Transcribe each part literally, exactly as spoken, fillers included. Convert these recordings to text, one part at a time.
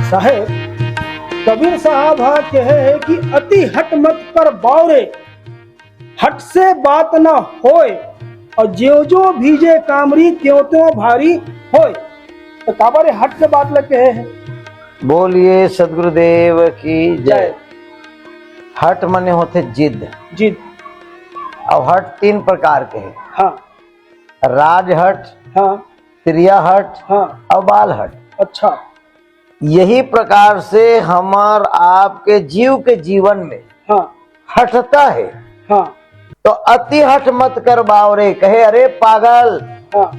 साहेब, कबीर साहब हा कहे हे कि अति हठ मत कर बावरे, हठ से बात न होय, अउ ज्यों ज्यों भीजे कामरी त्यों त्यों भारी होय। त काबर ए हठ के बात ल कहे हे? बोलिए सदगुरुदेव की जय। जय। हठ मने होथे जिद। जिद। अउ हठ तीन प्रकार के हे। हाँ। राजहठ, हाँ। त्रियाहठ हाँ। अउ बालहठ। अच्छा। यही प्रकार से हमर आपके जीव के जीवन में हाँ। हठता हे। हाँ। तो अति हठ मत कर बावरे, कहे, "अरे पागल, हाँ।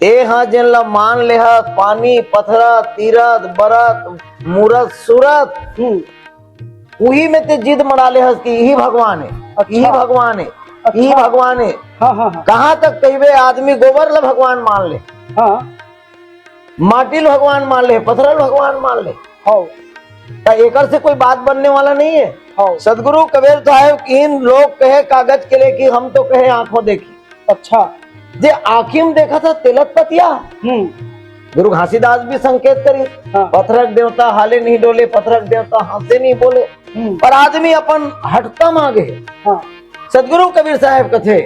ए हा जेन ला मान लेहत, पानी, पथरा, तीरथ, बरत, मूरत, सूरत, हम्म। उही में ते जिद मड़ा लेहस कि इही भगवान हे, अच्छा। इही भगवान हे, अच्छा। इही भगवान हे।" हाँ, हाँ, हाँ। कहाँ तक कहिबे आदमी गोबर ला भगवान मान ले, हाँ। माटी ल भगवान मान ले, पथरा ल भगवान मान ले। हाँ। त एकर से कोई बात बनने वाला नहीं है। हाँ। सदगुरु कबीर साहब इन लोग कहे कागज के लिए कि हम तो कहे आंखों देखी। अच्छा। जे आँखी में देखा था तेलत पतिया। हम्म। गुरु घासीदास भी संकेत करी, हाँ। पथरक देवता हाले नहीं डोले, पथरक देवता हंसे नहीं बोले। हम्म। पर आदमी अपन हठता मांगे। हाँ। सदगुरु कबीर साहब कथे,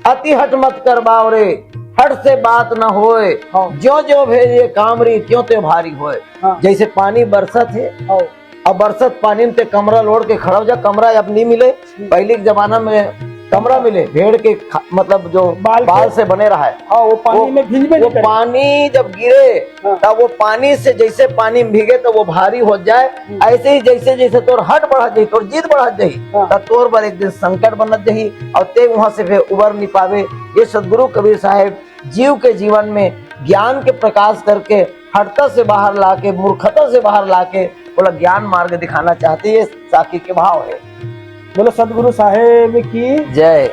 "अति हठ मत कर बावरे, हठ से बात न होए। हाँ। ज्यों ज्यों भेजे कामरी, त्यों त्यों भारी होए।" हाँ। जैसे पानी बरसत हे, हाँ। अब बरसत पानी में ते कमरा ल ओढ़ के खड़ा हो जा, कमरा अब नहीं मिले। हम्म। पहले के जमाना में कमरा मिले, भेड़ के खा-, मतलब जो बाल बाल के। से बने रहा है। हाँ, वो पानी वो, में भींजबे वो नहीं करे। पानी जब गिरे, हाँ। तब वो पानी से जैसे पानी में भीगे तो वो भारी हो जाए। हम्म। ऐसे ही जैसे जैसे तोर हठ बढ़त जाही, तोर जिद बढ़त जाही, हाँ। तब तोर बर एक दिन संकट बनत जाही अउ ते वहां से फिर उबर नहीं पावे। ये सदगुरु कबीर साहब जीव के जीवन में ज्ञान के प्रकाश करके हठता से बाहर लाके, मूर्खता से बाहर लाके, बोला ज्ञान मार्ग दिखाना चाहते, ये साखी के भाव है। बोलो सदगुरु साहेब की जय।